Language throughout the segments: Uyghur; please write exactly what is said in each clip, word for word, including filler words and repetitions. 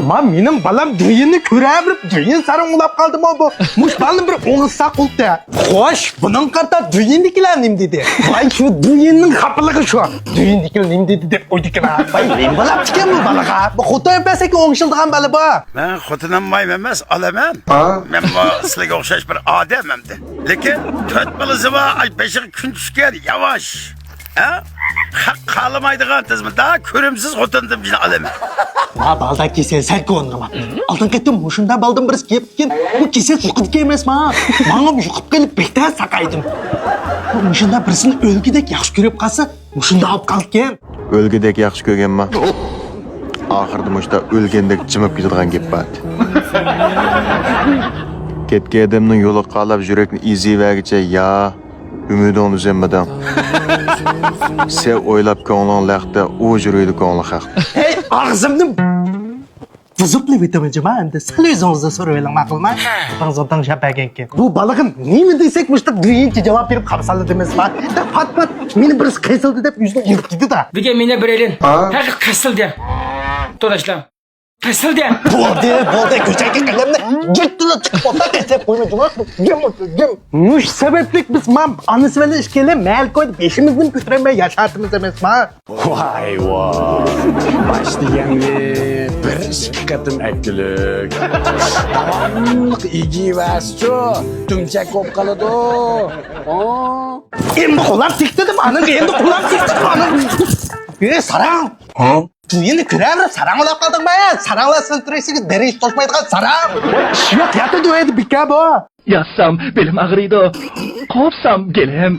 ما مېنىڭ بالام دۈيۈننى كۆرەۋېرىپ، دۈيۈن ساراڭ ئۇلاپ قالدىمۇ بۇ؟ مۇش بالىنى بىر ئوڭلىساق بولدى. خوش، بۇنىڭغا قارىتا دۈيۈندىكىلەر نېمە دېدى؟ ۋاي، شۇ دۈيۈننىڭ خاپىلىقى شۇ. دۈيۈندىكىلەر نېمە دېدى دەپ قويدىكىنا. ۋاي، نېمە بولاپتىكەن بۇ بالىغا؟ بۇ خوتۇن ئەپەرسەكلا ئوڭشىلىدىغان بالا بۇ. مەن خوتۇن ئالمايمەن ئەمەس، ئالىمەن. مەنمۇ سىلىگە ئوخشاش بىر ئادەم ئەمدى. لېكىن تۆت بالىسى بار، ئاي، بېشىغا كۈن چۈشكەن، ياۋاش. ھە؟ خەق خالىمايدىغان تىزىمدا كۆرۈمسىز خوتۇندىن بىرنى ئالىمەن. ۋا بالدا كېسەل سەل كۆرۈنگەن. ئالدىنقى قېتىم مۇشۇنداق بالدىن بىرسى كېلىپتىكەن، بۇ كېسەل يۇقىدىكەن ئەمەسما؟ ماڭا يۇقۇپ قېلىپ بەك تەس ساقايدىم. مۇشۇنداق بىرسىنى ئۆلگۈدەك ياخشى كۆرۈپ قالسا، مۇشۇنداق بولۇپ قالىدىكەن. ئۆلگۈدەك ياخشى كۆرگەنما؟ ئاخىرىدا مۇشتا ئۆلگەندەك جىمىپ كېتىدىغان گەپ بار. كەتكەن ئادەمنىڭ يولىغا قاراپ يۈرەكنى ئېزىۋەرگۈچە يا، ئۈمىدىڭنى ئۈزەلمىدىڭ. سەن ئويلاپ كۆڭلۈڭ لەختە، ئۇ يۈرىدۇ كۆڭلى خەق. ھەي، ئاغزىمنى بۇزۇپلا ئۆتىمەن جۇما، ئەمدى سەل ئۆزىڭىزدىن سورىۋېلىڭ، ماقۇلمۇ؟ ئاغزىڭىزدىن شەپ بەرگەنكىن. بۇ بالىغا نېمە دېسەك، مۇشۇنداق دۈيۈنچە جاۋاب بېرىپ قارىسالىدىمىز ما؟ پات-پات مېنى بىرسى قىيسىلدى دەپ يۈزىنى ئېلىپ كېتىدۇ. بۈگۈن مېنى بىر ئېلىڭ. ھەقىقەت قىيسىلدى. تورداشلار. قىيسىلدى. بولدى، بولدى، كۆچەككە قەلەمنى يىرتىنىپ چىقىپ ئولتۇر، قىيسىلىپ قويما جۇما. جىم ئولتۇر، جىم. مۇشۇ سەۋەبلىك بىز ما ئانىسى بىلەن ئىككىيلەن مەھەللە كويىدا بېشىمىزنى كۆتۈرەلمەي ياشاۋاتىمىز ئەمەسما؟ ۋاي ۋاي، باش دېگەننى بىر ئىككى قېتىم ئەكىلىك داۋاملىق ئېگىۋەرسىچۇ، تۈمچەك بولۇپ قالىدۇ. ئا. ئەمدى قولام تېگىپ دېدىم، ئانىڭغا ئەمدى قولام تېگىپ دېدىم، ئانىڭ. ئەي، ساراڭ! ھا؟ دۈنيىنى كۆرەۋېرىپ ساراڭ بولاپ قالدىڭمۇ؟ ساراڭلار سىلتىرىشىگە دېرىجە توشمايدىغان ساراڭ! ئىش يوق، ياتىدۇ ئۆيدە بىكار بۇ. ياتسام بېلىم ئاغرىيدۇ، قوپسام گېلىم.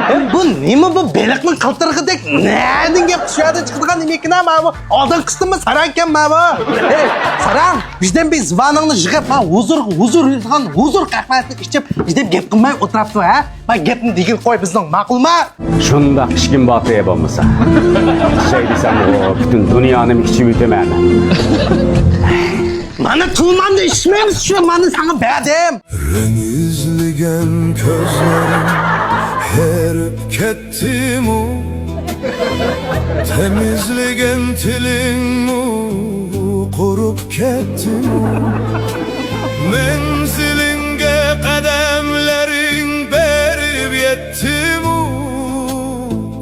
ھە، بۇ نېمە بۇ بېلىقنىڭ قىلتىرىقىدەك؟ نەدىن گەپ، شۇ يەردىن چىقىدىغان نېمە ئىكەن ماۋۇ؟ ئالدىنقىسىدىنمۇ ساراڭ ئىكەن ماۋۇ. ھەي، ساراڭ، بىزدىن بىر زۇۋانىڭنى يىغىپ، ھا، ھۇزۇر، ھۇزۇر، ھۇزۇر قەھۋەسىنى ئىچىپ، بىزدىن گەپ قىلماي ئولتۇراپتۇ، ھە؟ ما گەپنى دېگىلى قوي بىزنىڭ، ماقۇلمۇ؟ شۇنداق ئىچكىم بار تېخى بولمىسا. ئىچەي دېسەمغۇ پۈتۈن دۇنيانىمۇ ئىچىۋېتىمەن. مانا تۇلمامنى ئىچمەيمىز شۇ، مانا ساڭا بەردىم. رەڭ ئىزلىگەن كۆزلىرىڭ ھېرىپ كەتتىمۇ؟ تەمىزلىگەن تىلىڭمۇ قۇرۇپ كەتتىمۇ؟ مەنزىلىڭگە قەدەملىرىڭ بېرىپ يەتتىمۇ؟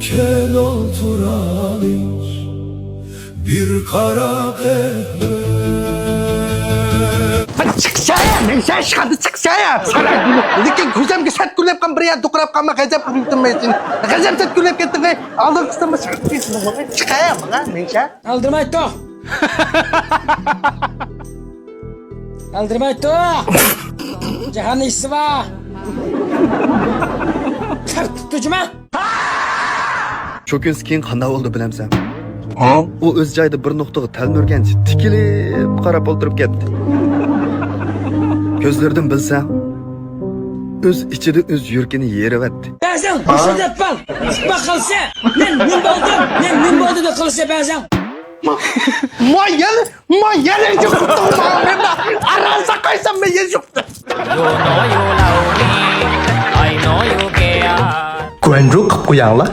كەل ئولتۇرايلى بىر قارا قەھۋە. چىقسايا، مەن سەن چىقادا چىقسايا. ساراڭ، لېكىن كۆزۈمگە سەت كۈلۈپ قالما، بىر يەردە دوقۇراپ قالما، غەزەپ ئۇرۇۋېتىمەن سېنى. غەزەپ سەت كۈلۈپ كەتتىڭ، ئاي. ئالدىنقى قېتىم چىقايا ماڭا، مەن سەن. ئالدىرىمايتتۇق. ئالدىرىمايتتۇق. جاھاننىڭ ئىشى بار. تارتىپتۇ جۇما. شۇ كۈنسى كېيىن قانداق بولدى بىلەمسەن؟ ھا؟ ئۇ ئۆز جايىدا بىر نۇقتىغا تەلمۈرگەنچە تىكىلىپ قاراپ ئولتۇرۇپ كەتتى. كۆزلىرىدىن بىلسەڭ، ئۆز ئىچىدە ئۆز يۈرىكىنى يېرىۋەتتى. بەزەن ھوشۇڭ دەپ بار. باقالسا، مەن نېمە بولدۇم؟ مەن نېمە بولدۇم دەپ قالسا بەزەن. ما يەنە، ما يەنە يۇقتۇم، ما مەن ئاران ساقايسام مەن يەنە يۇقتۇم. You know you love me, I know you care. گۇەنجۇ قىپ قوياڭلار.